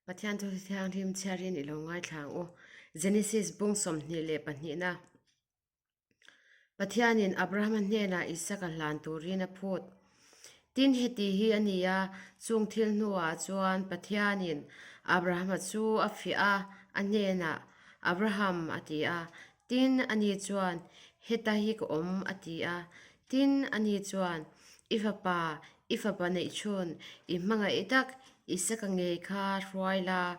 Pathian Thu Thianghlim chhiarin i lo ngaithla ang u. Genesis bung 22na. Pathianin Abrahama hnenah Isaka hlan turin a phut. Tin, heti hi a ni a, chung thil hnuah chuan Pathianin Abrahama chu a fiah a, a hnenah, Abraham, a ti a. Tin, ani chuan, Heta hi ka awm, a ti a. Tin, ani chuan, I fapa, i fapa neihchhun, i hmangaih tak, Isaka ngei kha hruai la,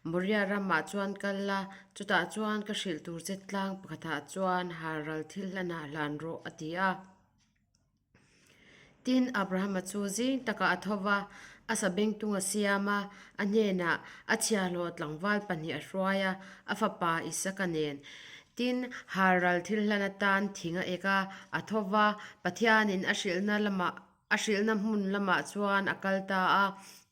Moria ramah chuan kal la, chutah chuan ka hrilh tur che tlang pakhatah chuan halral thil hlanah hlan rawh, a ti a. Tin, Abrahama chu zing takah a tho va, a sabengtung a siam a, a hnenah a chhiahhlawh tlangval pahnih a hruai a, a fapa Isaka nen. Tin, halral thil hlan atan thing a ek a, a tho va, Pathianin a hrilhna lamah A hrilhna hmun lamah chuan a kal ta a.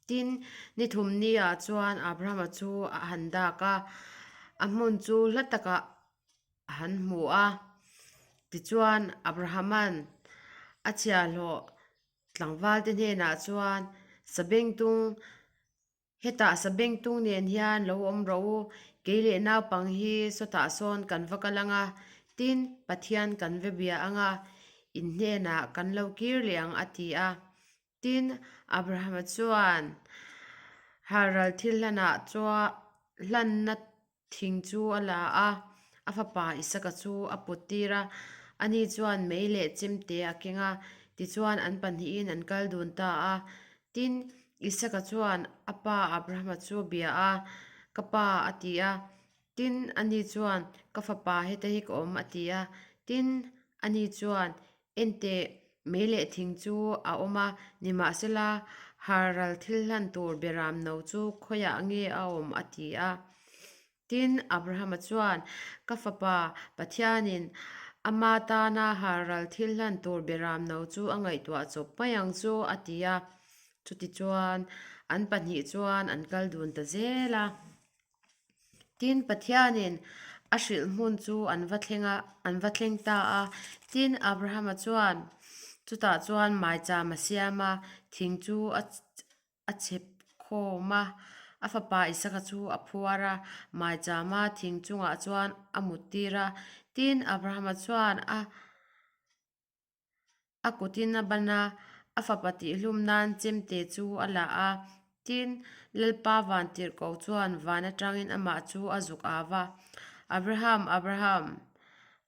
Tin, ni thum niah chuan Abrahama chu a han dak a, a hmun chu hla takah a han hmu a. Tichuan, Abrahama'n a chhiahhlawh tlangvalte hnenah chuan, Sabengtung, Hetah sabengtung nen hian lo awm rawh u, kei leh naupang hi sawtah sawn kan va kal ang a, tin, Pathian kan va bia ang a, in hnenah kan lo kir leh ang a ti a. Tin, Abrahama chuan halral thil hlanah chuan hlanna Thing chu a la a, a fapa Isaka chu a put tir a. Ani chuan mei leh chemte a keng a, tichuan an pahnihin an kal dun ta a. Tin, Isaka chuan a pa Abrahama chu a bia a, Ka pa, a ti a. Tin, ani chuan, Ka fapa, heta hi ka awm, a ti a. Tin, ani chuan, Enteh, mei leh thing chu a awm a, nimahsela halral thil hlan tur beram no chu khawiah nge a awm? a ti a. Tin, Abrahama chuan, Ka fapa, Pathianin ama tana halral thil hlan tur beram no chu a ngaihtuah chawp mai ang chu, a ti a. Chutichuan, an pahnih chuan an kal dun ta zel a. Tin, Pathianin a hrilh hmun chu an va thleng a, an va thleng ta a. Tin, Abrahama chuan chutah chuan maicham a siam a, thing chu a a chhep khawm a, a fapa Isaka chu a phuar a, maichama thing chungah chuan a mut tir a. Tin, Abrahama chuan a. A kutin a ban a, a fapa tihhlum nan chemte chu a la a. Tin, Lalpa vantirhkoh chuan van atangin amah chu a zuk au a, Abraham, Abraham!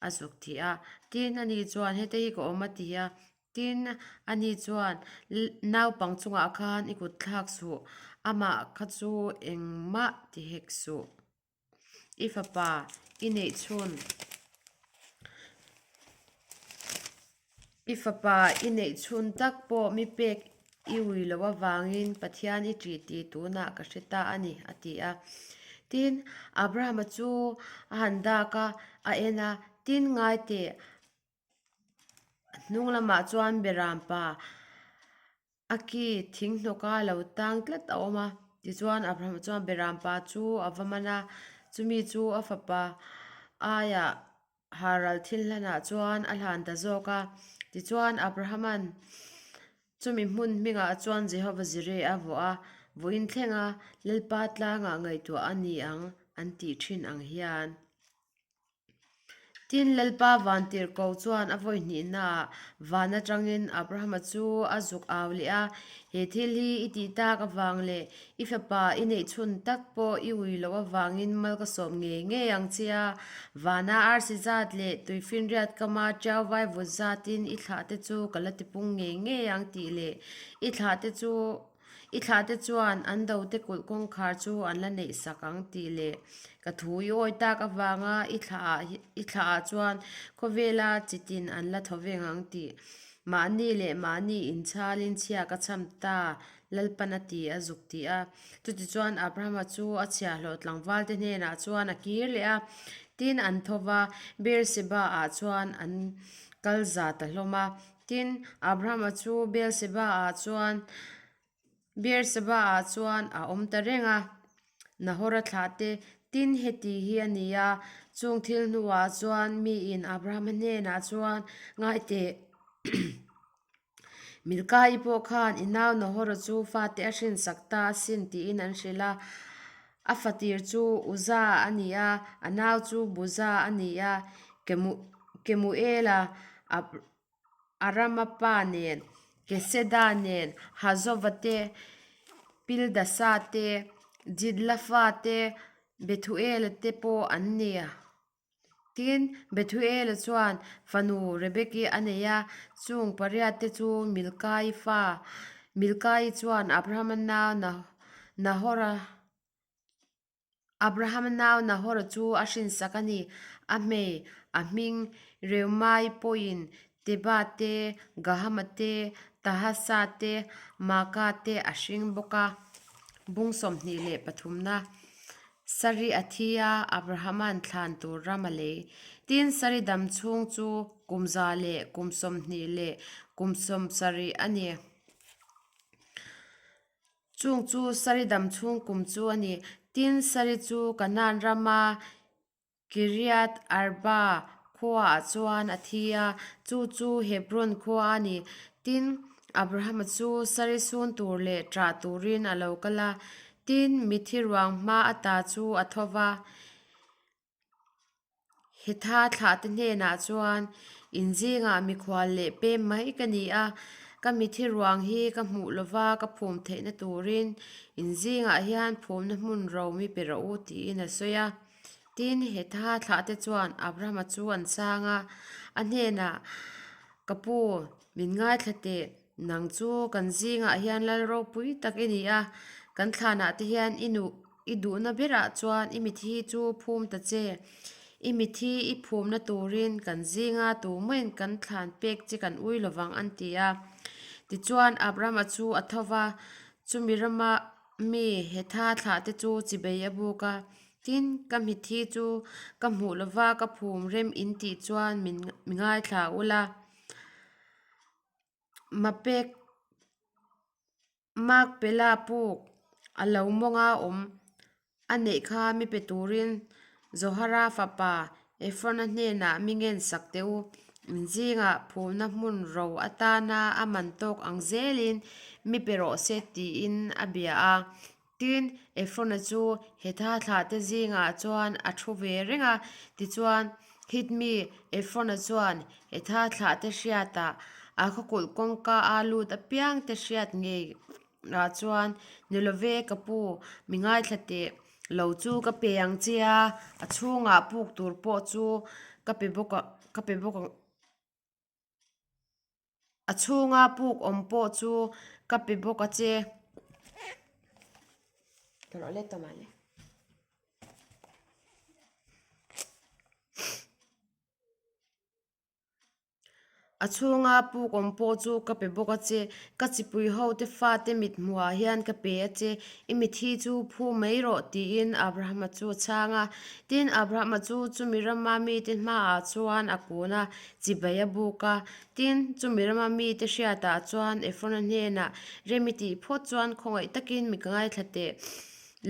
a zuk ti a. Tin, ani chuan, Heta hi ka awm a ti a. Tin, ani chuan, Naupang chungah khan i kut thlak suh, amah kha chu engmah ti hek suh. I fapa i neih chhun I fapa i neih chhun tak pawh mi pek i ui loh avangin Pathian i ṭih tih tunah ka hre ta a ni, a ti a. Tin, Abrahama chu a han dak a, a en a, tin, ngai teh, a hnung lamah chuan Berampa A ki thing hnawka lo tang tlat a awm a, tichuan Abraham chuan Berampa chu a va man a, chumi chu a fapa aiah Haral thil hlanah chuan a hlan ta zawk a. Tichuan Abrahama'n chumi hmun hmingah chuan Jehova Jireh a vuah a, vawiin thlenga Lalpa tlangah ngaihtuah a ni ang an tih thin ang hian. Tin, Lalpa vantirhkoh chuan a vawi hnihnaah van atangin Abrahama chu a zuk au leh a, He thil hi i tih tak avang leh i fapa i neih chhun tak pawh i ui loh avangin mal ka sawm ngei ngei ang che a, vana arsi zat leh tuifinriat kama tiau vaivut zatin i thlahte chu ka la tipung ngei ngei ang tih leh i thlahte chu I thlahte chuan an dote kulh kawngkhar chu an la neih sak ang tih leh ka thu i awi tak avanga i thlaah i thlaah chuan khawvela chitin an la thaw veng ang tih mahni leh mahni inchhalin chhia ka chham ta Lalpan a ti a zuk ti a. Chutichuan Abrahama chu a chhiahhlawh tlangvalte hnenah chuan a kir leh a, tin an tho va, Beersheba-ah chuan an kal za ta hlawm a. Tin, Abrahama chu Beelseba-ah chuan Beerseba-ah chuan a awm ta reng a, Nahora thlah te. Tin, heti hi a ni a, chung thil hnuah chuan miin Abrahama hnenah chuan, Ngai teh, Milka-i pawh khan i nau Nahora chu fate a hrinsak ta asin, tiin an hrilh a. A fatir chu Uza a ni a, a nau chu Buza a ni a, Kemuela, Arama pa nen, Keseda nen, Hazova te, Pildasa te, Jidlafa te, Bethuela te pawh an ni. Tin, Bethuela chuan fanu Rebeki a nei a, chung pariat te chu Milkai fa. Milkai chuan Abrahama nau Nahora Abrahama nau Nahora chu a hrinsak a ni. A hmei, a hming Reumai pawhin Teba te, Gahama te, Tahasa te, Maaka te a hring bawk a. Bung 23 na. Sari a thi a, Abrahama'n thlan tur ram a lei. Tin, Sari dam chhung chu kum 127 a ni. Chung chu Sari dam chhung kum chu a ni. Tin, Sari chu Kanaan rama Kiriath Arba khuaah chuan a thi a, chu chu Hebron khua a ni. Tin, Abrahama chu sari sun tur leh ṭah turin a lo kal a. Tin, mithi ruang hma ata chu a tho va. Hetha thlahte hnenah chuan, In zingah mikhual leh pem mai ka ni a, ka mithi ruang hi ka hmuh lova ka phum theihna turin in zingah hian phumna hmun ro mi pe rawh u, tiin a sawi a. Tin, Hetha thlahte chuan Abrahama chu an chhang a, a hnenah, Ka pu, min ngaithla teh, nang chu kan zingah hian lal ropui tak i ni a, kan thlanah te hian i nuh i duhna berah chuan i mithi chu phum ta che. I mithi i phumna turin kan zinga tumahin kan thlan pek che kan ui lovang an ti a. Tichuan Abrahama chu a tho va, chumi rama mi Hetha thlahte chu chibei a buk a, Tin, ka mithi chu ka hmuh lova ka phum rem in tih chuan min mi ngaithla ula. Mapek Makpela puk a lo mawnga awm a neih kha mi pe turin Zohara fapa Efrona hnenah mi ngen sak teh u. In zingah phumna hmun ro atana a man tawk ang zelin mi pe rawh se tiin a bia a. Tin, Efrona chu Hetha thlahte zingah chuan a thu ve reng a. Tichuan, Hit mi Efrona chuan Hetha thlahte hriatah a khawkulh kawngka a lut apiangte hriat ngei ah chuan, Ni love ka pu, mi ngaithla teh lo chu ka pe ang che a, a chhungah puk tur pawh chu ka pe bawk ka pe bawk ang. A chhunga puk awm pawh chu ka pe bawk a che. A chhunga puk awm pawh chu ka pe bawk a che. Ka chipui ho te fate mit hmuhah hian ka pe a che. I mithi chu phu mai rawh tiin Abrahama chu a chhang a. Tin, Abrahama chu chumi rama mite hmaah chuan a kun a. Chibai a buk a. Tin, chumi rama mite hriatah chuan Efrona hnenah, Rem i tih phawt chuan khawngaih takin mi ka ngaithla teh.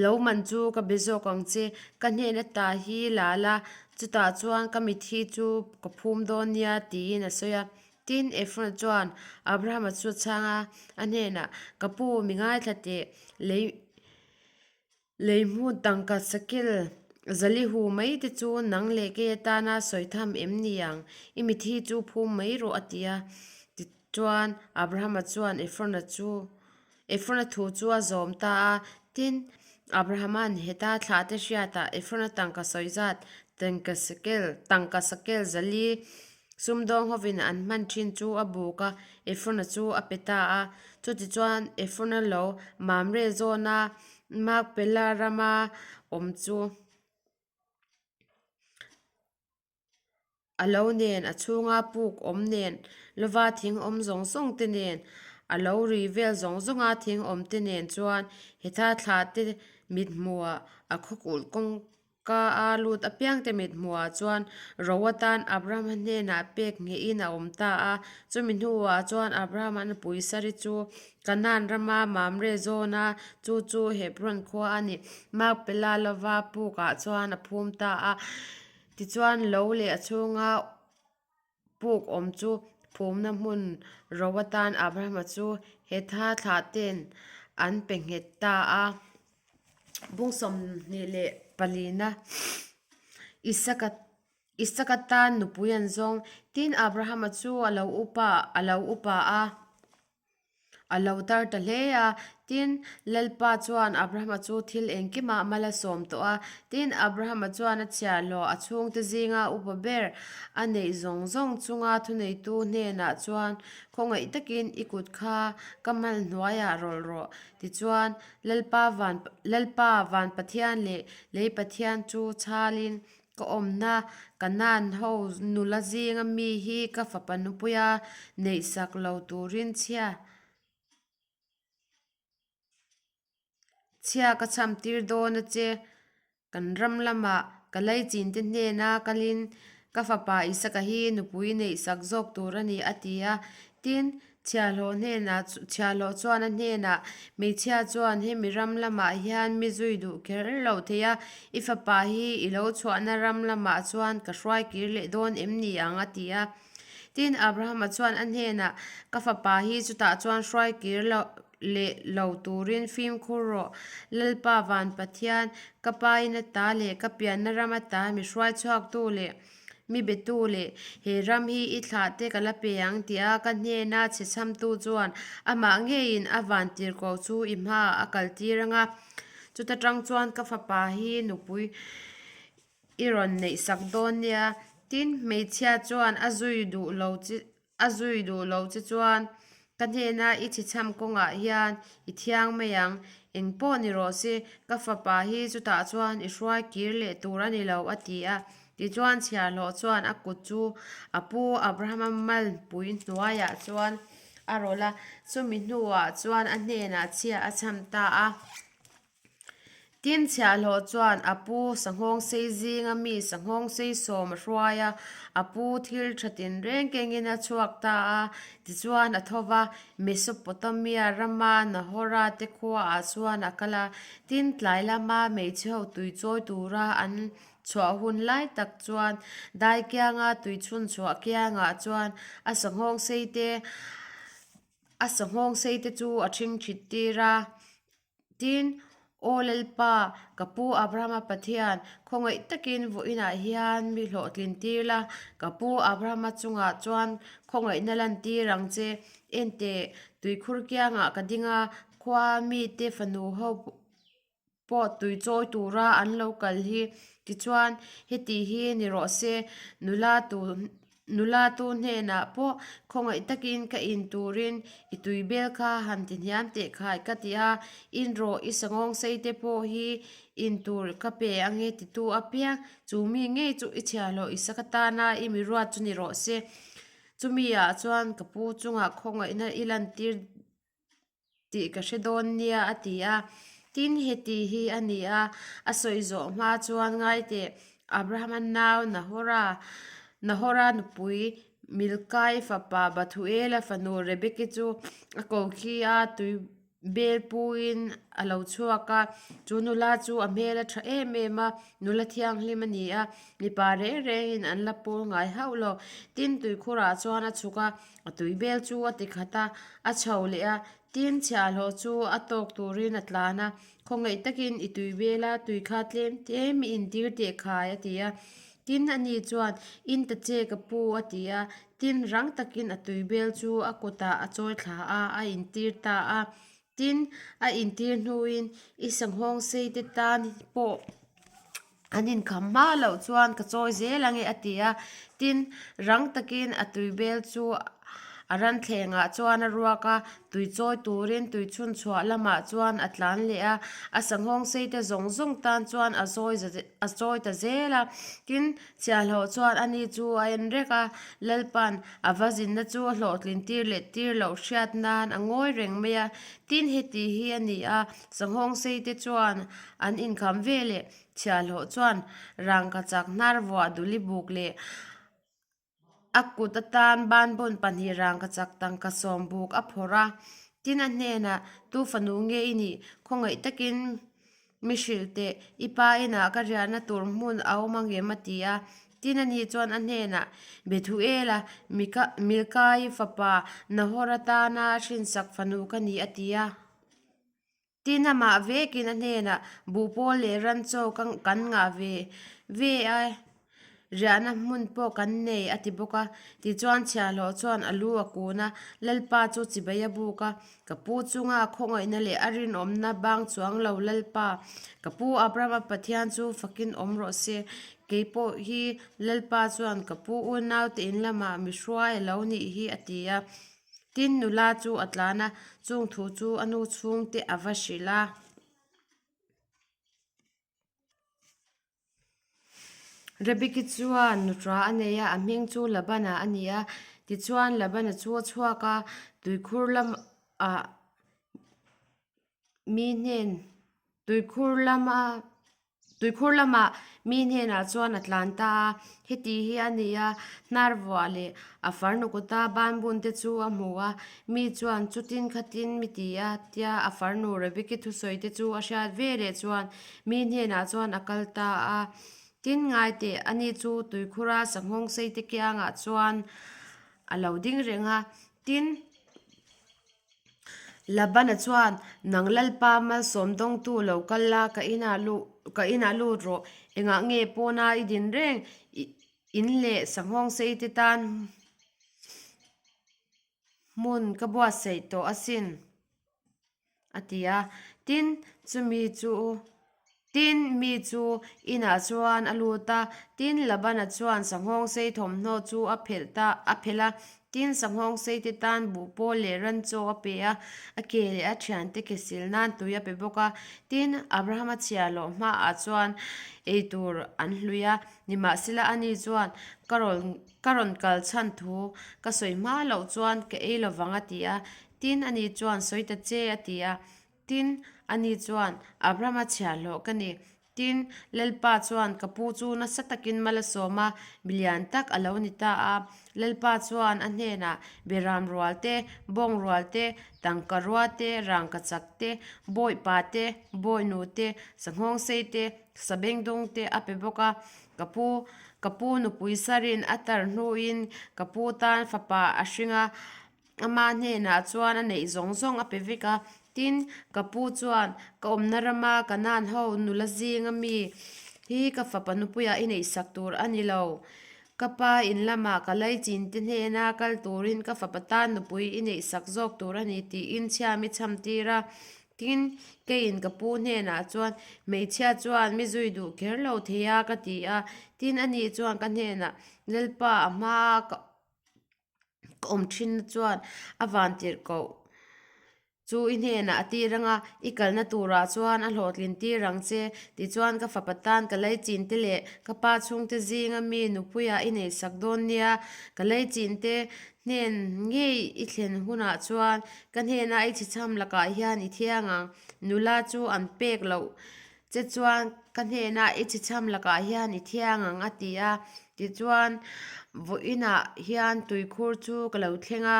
Lo man chu ka be zawk ang che. Ka hnen ata hi la la, chutah chuan ka mithi chu ka phum dawn nia, tiin a sawi a. Tin, Efrona chuan Abrahama chu a chhang a, a hnenah, Ka pu, mi ngaithla teh. Lei. Lei hmun tangka sakil zali hu mai te chu nang leh kei atana sawi tham em ni ang? I mithi chu phum mai rawh a ti a. Tichuan Abrahama chuan Efrona chu Efrona thu chu a zawm ta a. Tin, Abrahama'n heta thlahte hriatah Efrona tangka sawi zat tangka sakel tangka sakel zali Sumdawng hovin an hman thin chu a buk a, Efrona chu a pe ta a. Chutichuan Efrona lo Mamre zawna Makpela rama awm chu a lo nen, a chhunga puk awm nen, lova thing awm zawng zawng te nen, a lo ri vel zawng zawnga thing awm te nen chuan hetha thlah te mithmuhah a khawkulh kawng Ka a lut apiangte mithmuhah chuan ro atan Abrahama hnenah pek nghehin a awm ta a. Chumi hnuah chuan Abrahama nupui Sari chu Kanaan rama Mamre zawna chu chu Hebron khua a ni. Makpela lova pukah chuan a phum ta a. Tichuan lo leh a chhunga puk awm chu phumna hmun ro atan Abrahama chu Hetha thlahte'n an pe nghet ta a. Bung 24na Isaka Isaka tan nupui an zawng. Tin, Abrahama chu a lo upa a lo upa a. A lo tar ta hle a. Tin, Lalpa chuan Abrahama chu thil engkimah mal a sawm tawh a. Tin, Abrahama chuan a chhiahhlawh a chhungte zinga upa ber a neih zawng zawng chunga thuneitu hnenah chuan, Khawngaih takin i kut kha ka mal hnuaiah rawlh rawh. Tichuan, Lalpa van Lalpa van Pathian leh lei Pathian chu chhalin Ka awmna Kanaan ho nula zinga mi hi ka fapa nupuia neihsak lo turin chhia chhia ka chham tir dawn a che. Kan ram lamah ka leichinte hnena kalin ka fapa Isaka hi nupui neihsak zawk tur a ni a ti a. Tin, Chhiahhlawh hnenah chhiahhlawh chuan a hnenah, Hmeichhia chuan hemi ram lamah hian mi zui duh kher lo thei a, i fapa hi i lo chhuahna ram lamah chuan ka hruai kir leh dawn em ni ang? a ti a. Tin, Abrahama chuan a hnenah, Ka fapa hi chutah chuan hruai kir lo leh lo turin fimkhur rawh. Lalpa van Pathian, ka pa in ata leh ka pianna ram ata mi hruai chhuaktu leh Mi betu leh he ram hi i thlah te ka la pe ang tia ka hnena chhe chhamtu chuan amah ngeiin a van tirhkoh chu i hmaah a kal tir ang a, chuta tang chuan ka fapa hi nupui i rawn neih sak dawn nia. Tin, hmeichhia chuan a zui duh lo che A zui duh lo che chuan ka hnena i chhichham kawngah hian i thiang mai ang. Eng pawh ni rawh se, ka fapa hi chutah chuan i hruai kir leh tur a ni lo, a ti a. Tichuan chhiarhlawh chuan a kut chu a pu Abrahama malpui hnuaiah chuan a rawlh a, chumi hnuah chuan a hnenah chhia a chham ta a. Tin, chhiahhlawh chuan a pu sanghawngsei zinga mi sanghawngsei sawm a hruai a, a pu thil tha tinreng kengin a chhuak ta a. Tichuan a tho va, Mesopotamia rama Nahora te khuaah chuan a kal a. Tin, tlai lama hmeichhe ho tui chawi tura an chhuah hun lai tak chuan dai kianga tui chhun chhuah kiangah chuan a sanghawngsei te a sanghawngsei te chu a ṭhingṭhit tir a. Tin, Aw Lalpa, ka pu Abrahama Pathian, khawngaih takin vawiinah hian mi hlawhtlin tir la, ka pu Abrahama chungah chuan khawngaihna lantir ang che. Enteh, tuikhur kiangah ka ding a, khua mite fanu ho pawh tui chawi tura an lo kal hi. Tichuan, heti hi ni rawh se, nula tu Nula tu hnenah pawh khawngaih takin ka in turin i tui bel kha han ti hniam teh khai ka ti a, in rawh i sangawng sei te pawh hi in tur ka pe ange titu apiang chu mi ngei chu i chhiahhlawh i saka tana i mi ruat chu ni rawh se. Chumi ah chuan ka pu chungah khawngaihna i lantir tih ka hre dawn nia a ti a. Tin, heti hi a ni a, a sawi zawh hma chuan ngai teh, Abrahama nau Nahora, Nahora nupui Milkai fapa Bathuela fanu Rebeki chu a ko khi a, tui bel puin a lo chhuak a. Chu nula chu a hmel a tha em em a, nula thianghlim a ni a, mipa reng rengin an la pawl ngai hauh lo. Tin, tuikhurah chuan a chhuk a, A tui bel chu a ti khat a, a chho leh a, tin chhiahhlawh chu a tawk turin a tlan a, khawngaih takin i tui bel a, tui kha tlem tlem i intir teh khai a ti a. Tin ani chuan, In ta che ka pu a ti a, tin rang takin a tui bel chu a kutah a chawi thla a, a intir ta a. Tin, a intir hnuin i sanghawng sei te tan pawh an inkham hma loh chuan ka chawi zel ange a ti a. Tin, rang takin a tui bel chu a ranthlengah chuan a ruak a, tui chawi turin tui chhun chhuah lamah chuan a tlan leh a, a sanghawng sei te zawng zawng tan chuan a zawi a chawi ta zel a. Tin, chhiahhlawh chuan ani chu a en rek a, Lalpa'n A va zinna chu a hlawhtlin tir leh tir loh hriat nan a ngawi reng mai a, tin heti hi a ni a, sanghawng sei te chuan an inkham ve leh chhiahhlawh chuan rangkachak hnar vuah duli buk leh a kut atan banbun pahnih rangkachak tangka sawm buk a phawrh a, tin a hnenah tu fanu nge i nih khawngaih takin Mi hrilh teh, i pa inah ka riahna tur hmun a awm angem a ti a. Tin ani chuan a hnenah, Bethuela, Mika, Milkai fapa Nahor atana a hrinsak fanu ka ni a ti a. Tin, amah vekin a hnenah, Buhpawl leh ran chaw kan ngah ve ve a, riahna hmun pawh kan nei, a ti bawk a. Tichuan, chhiahhlawh chuan a lu a kun a, Lalpa chu chibai a buk a, Ka pu chunga khawngaihna leh a rinawmna bang chuang lo Lalpa, ka pu Abrahama Pathian chu fakin awm rawh se. Kei pawh hi Lalpa chuan ka pu unaute in lamah mi hruai a lo nih hi, a ti a. Tin, nula chu a tlan a, chung thu chu a nu chhungte a va hrilh a. Rebeki chuan nutra a nei a, a hming chu Labana a ni a. Tichuan, Labana chu a chhuak a, tuikhur lamah mi hnen tuikhur lama Tuikhur lamah mi hnenah chuan a tlan ta a, heti hi a ni a, hnar vuah leh a farnu kuta banbun te chu a hmu a, mi chuan chutin khatin mi ti a tia a farnu Rebeki thusawi te chu a hriat ve leh chuan mi hnenah chuan a kal ta a. Tin ngai teh, ani chu tuikhura sanghawng sei te kiangah chuan a lo ding reng a, tin, Labana chuan, Nang Lalpa malsawm dawngtu lo kal la, ka inah luh ka inah lut rawh. Engah nge pawna i din reng? I in leh sanghawng sei te tan hmun ka buatsaih tawh asin, a ti a. Tin, chumi chu Tin, mi chu inah chuan a lut a, tin, Labana chuan sanghawng sei thawmhnaw chu a phelh ta a phelh a, tin, sanghawng sei te tan buhpawl leh ran chaw a pe a, a ke leh a thiante ke sil nan tui a pe bawk a. Tin, Abrahama chhiar loh hmaah chuan ei tur an hlui a, nimahsela ani chuan, Ka rawn ka rawn kal chhan thu ka sawi hma loh chuan ka ei lovang a ti a. Tin, ani chuan, Sawi ta che a ti a. Tin, ani chuan, Abrahama chhiahhlawh ka ni. Tin, Lalpa chuan ka pu chu nasa takin mal a sawm a, mi lian tak a lo ni ta a. Lalpa chuan a hnenah, Beram rual te, bawng rual te, tangka rua te, rangka chak te, bawipa te, bawinu te, sanghawng sei te, sabengdung te a pe bawk a. Ka pu, ka pu nupui sarin a tar hnuin ka pu tan fapa a hring a. Ama hnenah chuan a neih zawng zawng a pe vek a, tin, ka pu chuan, Ka awmna rama Kanaan ho nula zinga mi hi ka fapa nupuiah i neihsak tur a ni lo. Ka pa in lamah ka laichin te hnena kal turin ka fapa tan nupui i neihsak zawk tur a ni tiin chhia mi chham tir a. Tin, keiin ka pu hnenah chuan, Hmeichhia chuan mi zui duh kher lo thei a ka ti a. Tin, ani chuan ka hnenah, Lalpa, a hmaa ka Ka awm thinna chuan a van tirh koh chu i hnenah a tir ang a, i kalna turah chuan a hlawhtlin tir ang che. Tichuan ka fapa tan ka leichin te leh ka pa chhungte zinga mi nupuiah i neihsak dawn nia. Ka leichin te hnen ngei i thlen hunah chuan ka hnena i chhichham lakah hian i thiang ang. Nula chu an pek loh Che chuan ka hnenah i chhichham lakah hian i thiang ang a ti a, tichuan vawiinah hian tuikhur chu ka lo thleng a.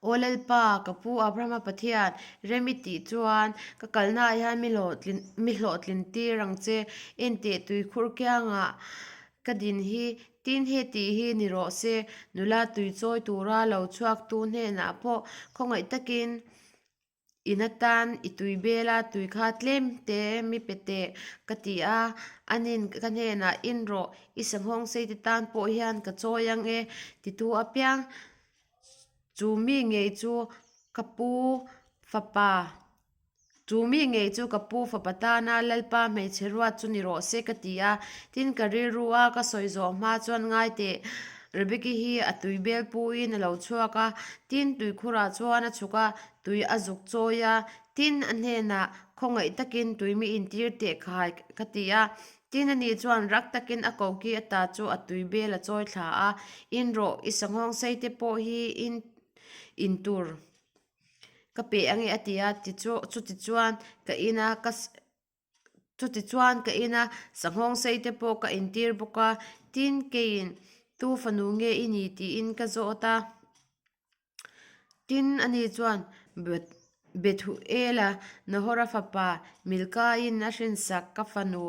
Aw Lalpa, ka pu Abrahama Pathian, rem i tih chuan ka kalnaah hian mi hlawhtlin mi hlawhtlin tir ang che, enteh tuikhur kiangah ka din hi, tin he tih hi ni rawh se, nula tui chawi tura lo chhuaktu hnenah pawh khawngaih takin In atan i tui bel a, tui kha tlem te mi pe teh ka ti a, anin ka hnenah in rawh, i sanghawng sei te tan pawh hian ka chawi ang e titu apiang chu mi ngei chu ka pu fapa chu mi ngei chu ka pu fapa tana Lalpa hmeichhe ruat chu ni rawh se ka ti a, tin ka rilru a ka sawi zawh hma chuan ngai teh. Rebeki hi a tui bel puin a lo chhuak a, tin tuikhurah chuan a chhuk a, tui a zuk chawi a, tin a hnenah khawngaih takin tui mi intir teh khai ka ti a, tin ani chuan rak takin a koki ata chu a tui bel a chawi thla a, in rawh i sanghawng sei te pawh hi in in tur ka pe ange a ti a, chutichuan ka ina ka Chutichuan ka in a, sanghawng sei te pawh ka intir bawk a, tin keiin tu fanu nge i ni tiin ka zawt a. Tin ani chuan Bethuela Nahora fapa Milkaiin a hrinsak ka fanu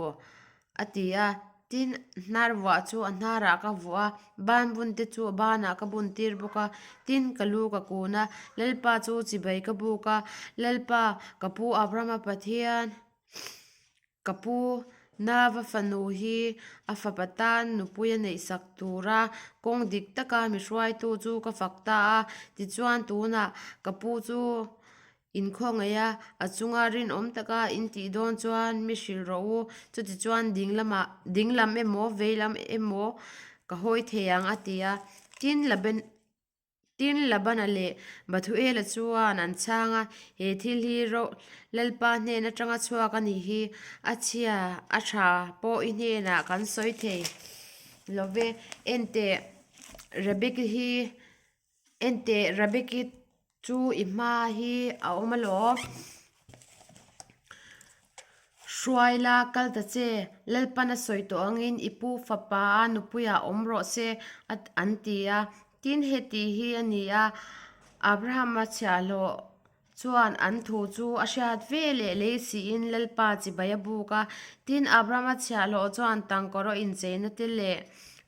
a ti a. Tin, hnar vuah chu a hnarah ka vuah a, ban bun te chu a banah ka bun tir bawk a. Tin, ka lu ka kun a, Lalpa chu chibai ka buk a, Lalpa, ka pu Abrahama Pathian, ka pu Nava fanu hi a fapa tan nupui a neihsak tura kawng dik taka mi hruaitu chu ka fak ta a. Tichuan, tunah ka pu chu Inkhawngaih a, a chunga rinawm taka in tih dawn chuan mi hrilh rawh u, chutichuan ding lamah ding lam emaw vei lam emaw ka hawi thei ang a ti a. Tin Laban Tin Labana leh Bathuela chuan an chhang a, He thil hi ro Lalpa hnen atanga chhuak a nih hi, a chhia a tha pawh i hnenah kan sawi thei lo ve, enteh Rebeki hi Enteh Rebeki chu i hma hi a awm alawm. Hruai la kal ta che, Lalpan a sawi tawh angin i pu fapa a nupuiah awm rawh se an ti a. Tin heti hi a ni a, Abrahama chhiahhlawh chuan an thu chu a hriat ve leh lei siin Lalpa chibai a buk a. Tin, Abrahama chhiahhlawh chuan tangkawraw incheina te leh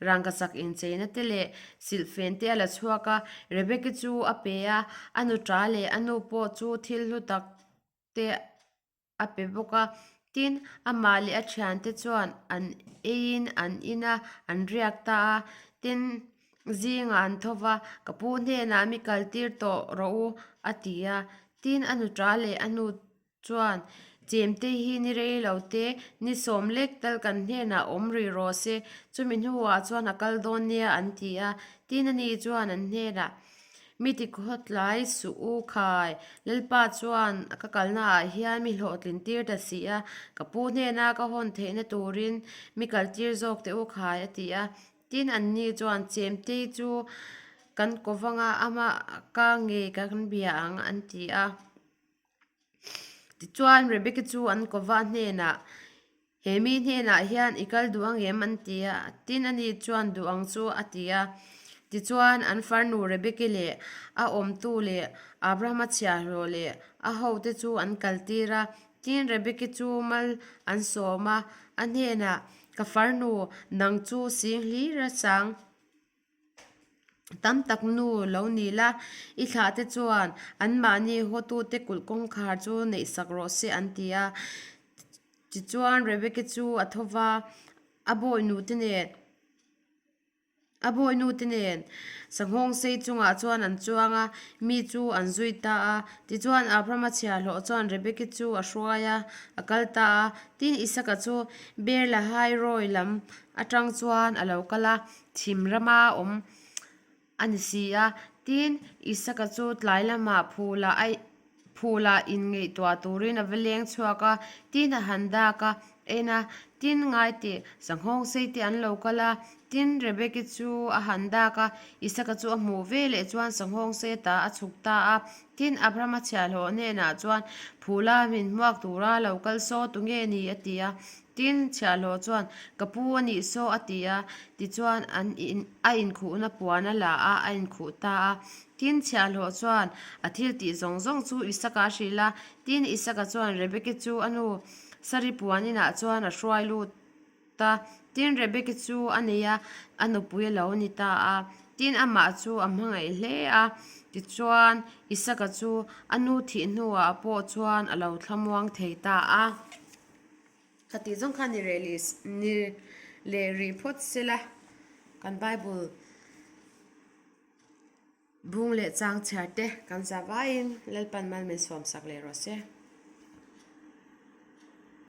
rangkachak incheina te leh silhfen te a la chhuak a, Rebeki chu a pe a, a nuṭa leh a nu pawh chu thil hlu tak te a pe bawk a. Tin, amah leh a thiante chuan an eiin an in a, an riak ta a. Tin, zingah an tho va, Ka pu hnenah mi kal tir tawh rawh u, a ti a. Tin, a nuṭa leh a nu chuan, Chemte hi ni rei lo te, ni sawm lek tal kan hnenah awm rih rawh se, chumi hnuah chuan a kal dawn nia, an ti a. Tin, ani chuan an hnenah, Mi ti khawtlai suh u khai, Lalpa chuan ka kalna ah hian mi hlawhtlin tir ta si a, ka pu hnena ka hawn theihna turin mi kal tir zawk teh u khai a ti a. Tin anni chuan Chemtei chu kan kovang a, ama ka ngei kan bia ang an ti a. Tichuan Rebecca chu an kova hnenah, He mi hnenah hian i kal duh ang em? an ti a. Tin ani chuan duh ang chu a ti a. Tichuan an farnu Rebecca leh a awmtu leh Abrahama chhiahhlawh leh a hote chu an kaltir a. Tin Rebecca chu mal an sawm a, a hnenah, Ka farnu, nang chu sing hlir a chang. Tam tak nu lo ni la, i thlah te chuan anmahni hawtute kulh kawngkhar chu neihsak rawh se an ti a. Tichuan Rebeki chu a tho va, a bawihnute nen a bawihnute nen sanghawng sei chungah chuan an chuang a, mi chu an zui ta a. Tichuan Abrahama chhiahhlawh chuan Rebeki chu a hruai a, a kal ta a. Tin Isaka chu Beer-lahai-roi lam atang chuan a lo kal a. Chhim rama awm a ni si a. Tin, Isaka chu tlai lamah phulah a phulah inngaihtuah turin a va leng chhuak a, tin a han dak a, en a, tin ngai teh sanghawng sei te an lo kal a, tin Rebeki chu a han dak a, Isaka chu a hmuh ve leh chuan sanghawng sei ta a chhuk ta a, tin Abrahama chhiahhlawh hnenah chuan phula min hmuak tura lo kal saw tunge ni a ti a. Tin, chhiahhlawh chuan, Ka pu a nih saw a ti a, tichuan an in a inkhuhna puan a la a, a inkhuh ta a. Tin, chhiahhlawh chuan a thil tih zawng zawng chu Isaka a hrilh a. Tin, Isaka chuan Rebeki chu a nu Sari puan inah chuan a hruai lut ta. Tin, Rebeki chu a nei a, a nupui a lo ni ta a. Tin, amah chu a hmangaih hle a. Tichuan, Isaka chu a nu thih hnuah pawh chuan a lo thlamuang thei ta a. Khatih zawng kha ni reh leh ni leh rih phawt sela kan Bible bung leh chang chhiar te kan za vaiin Lalpan mal min sawm sak leh rawh se.